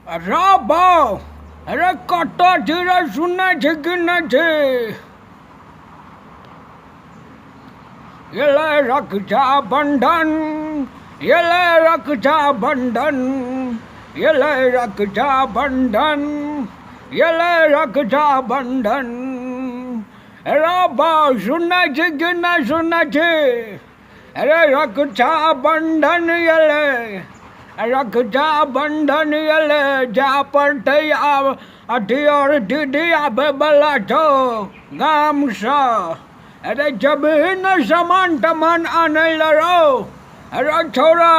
अरे बाउ, अरे कतऽ छी रे, सुनै छी कि नहि छी? एलै रक्षा बंधन, एलै रक्षा बंधन, एलै रक्षा बंधन, एलै रक्षा बंधन। अरे बाउ, सुनै छी कि नहि सुनै छी? अरे रक्षा बंधन एलै, रक्षा बंधन एलै, जा पड़तै आब। अथी आओर दीदी आबै बला छौ गामसँ। अरे जबही ने सामान तमान आनै लए रौ। अरे छौड़ा,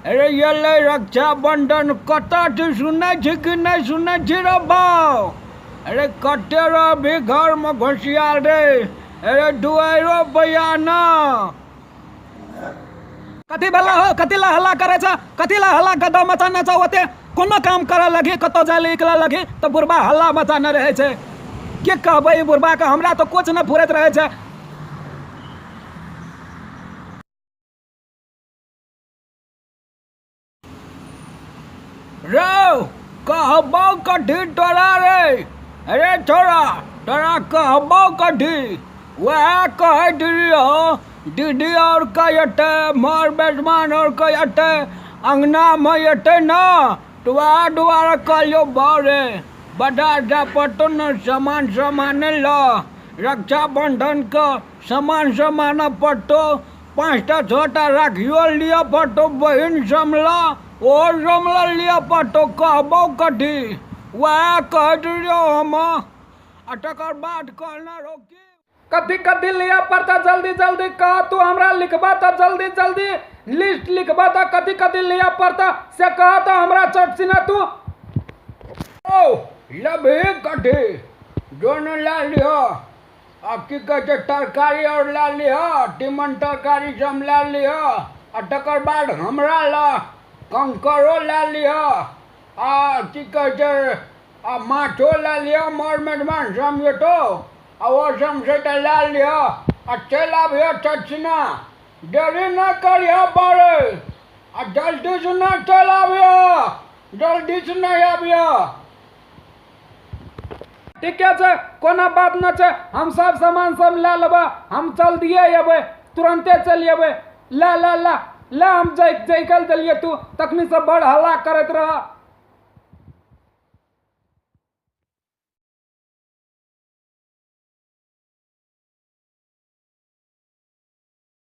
अरे एलै रक्षा बंधन, कतऽ छी, सुनै छी कि नहि सुनै छी रौ बाउ? अरे कते रहबही घरमे घोसियाल रे? अरे दुआइरो बयाना। कथी भेला हो? कथी ला हल्ला करे छ? कथी ला हल्ला गद्दा मचाने छ? ओते कोनो काम करे लगी, कतौ जाय लए निकले लगी तऽ बुढ़बा हल्ला मचाने रहै छै। की कहबै ई बुढ़बा के, हमरा तऽ कुछ नहि फुरैत रहै छै। रौ, कहबौ कथी तोरा रे? अरे छोरा, तोरा कहबौ कथी? वएह कहैत रहियौ, दीदी आओर के एतै, मर बेजमान आओर के एतै, अङ्गनामे एतै ने, तऽ वएह दुआरे कहलियौ बाउ रे, बाजार जाय पड़तौ ने सामान सब आनै लए, रक्षाबन्धनके सामान सब आनऽ पड़तौ। 5टा 6टा राखियो लिअ पड़तौ बहिन समला, ओहो समला लिअ पड़तौ। कहबौ कथी, वएह कहैत रहियौ हम। आ तकर बाद कहने रहौ की कथी कथी लिअ पड़तै, जल्दी जल्दी कह तू हमरा। लिखबा तऽ जल्दी जल्दी लिस्ट लिखबा तऽ कथी कथी लिअ पड़तै से कह तऽ हमरा चट सिना तू। ओ लबही कथी, जोन लए लिअ आ की कहै छै, तरकारी आओर लए लिहऽ, तीमन तरकारी सब लए लिहऽ। आ तकर बाद हमरा लए कंकड़ो लए लिहऽ आ की कहै छै, आ माछो लए लिहऽ। मर मेजबान सब एतौ आ ओ सब छै तऽ लए लिहऽ आ चलि आबिहऽ चटसिना, देरी नहि करिहऽ बड़े, आ जल्दीसँ नहि चलि आबिहऽ, जल्दीसँ नहि आबिहऽ। ठीके छै, कोनो बात नहि छै, हम सब सामान सब लए लेबै। हम जल्दिए अयबै, तुरन्ते चलि अयबै। ले ले ले ले, हम जै जै देलियै, तू तखनी से बड़ हल्ला करैत रह।